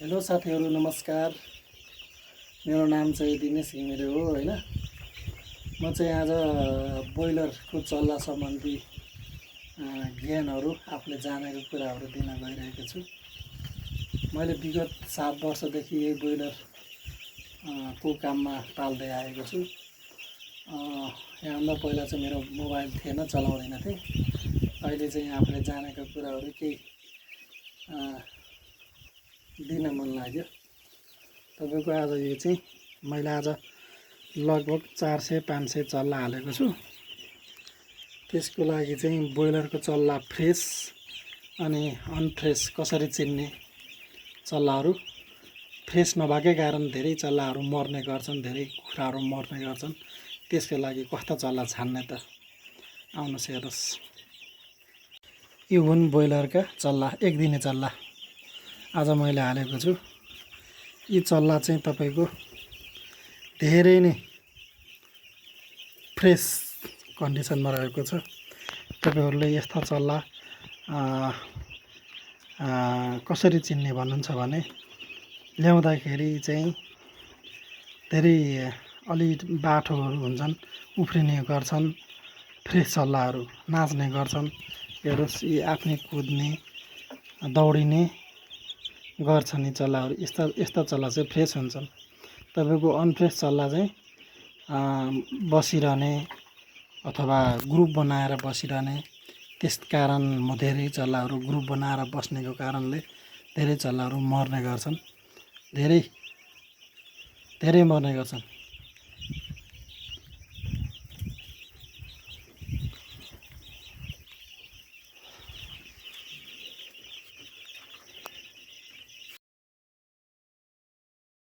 Hello साथीहरू नमस्कार। मेरो नाम चाहिँ दिनेश घिमिरे हो हैन। म चाहिँ आज ब्रोइलरको चल्ला सम्बन्धी ज्ञानहरू आफूले जानेको कुराहरू दिन गइरहेको छु। मैले विगत 7 वर्षदेखि यही ब्रोइलर को काममा पाल्दै आएको छु। यहाँभन्दा पहिला चाहिँ मेरो मोबाइल थिएन, चलाउँदैन थिएँ। अहिले चाहिँ आफूले जानेको कुराहरू केही दिन मन लाग्यो। तपाईको आज यो चाहिँ मैले आज लगभग 400-500 चल्ला हालेको छु। त्यसको लागि चाहिँ ब्रोइलरको चल्ला फ्रेस अनि अनफ्रेस कसरी चिन्ने, चल्लाहरू फ्रेस नभएकै कारण धेरै चल्लाहरू मर्ने गर्छन्, धेरै कुखुराहरू मर्ने गर्छन्। त्यसको लागि कस्ता चल्ला छान्ने त, आउनुहोस् हेर्नुहोस्। यो हुन् ब्रोइलरका चल्ला, एक दिने चल्ला आज मैले हालेको छु। यी चल्ला चाहिँ तपाईको धेरै नै फ्रेस कन्डिसनमा रहेको छ। तपाईहरुले यस्ता चल्ला कसरी चिन्ने भन्नुहुन्छ भने, ल्याउँदाखेरि चाहिँ धेरै अलि बाठोहरू हुन्छन्, उफ्रिने गर्छन्। फ्रेस चल्लाहरू नाच्ने गर्छन्। हेर्नुहोस्, यी आफ्नै कुद्ने दौडिने गर्छन् यी चल्लाहरू। यस्ता चल्ला चाहिँ फ्रेस हुन्छन्। तपाईको अनफ्रेस चल्ला चाहिँ बसिरहने अथवा ग्रुप बनाएर बसिरहने, त्यसकारण धेरै चल्लाहरू ग्रुप बनाएर बस्नेको कारणले धेरै चल्लाहरू मर्ने गर्छन्, धेरै मर्ने गर्छन्।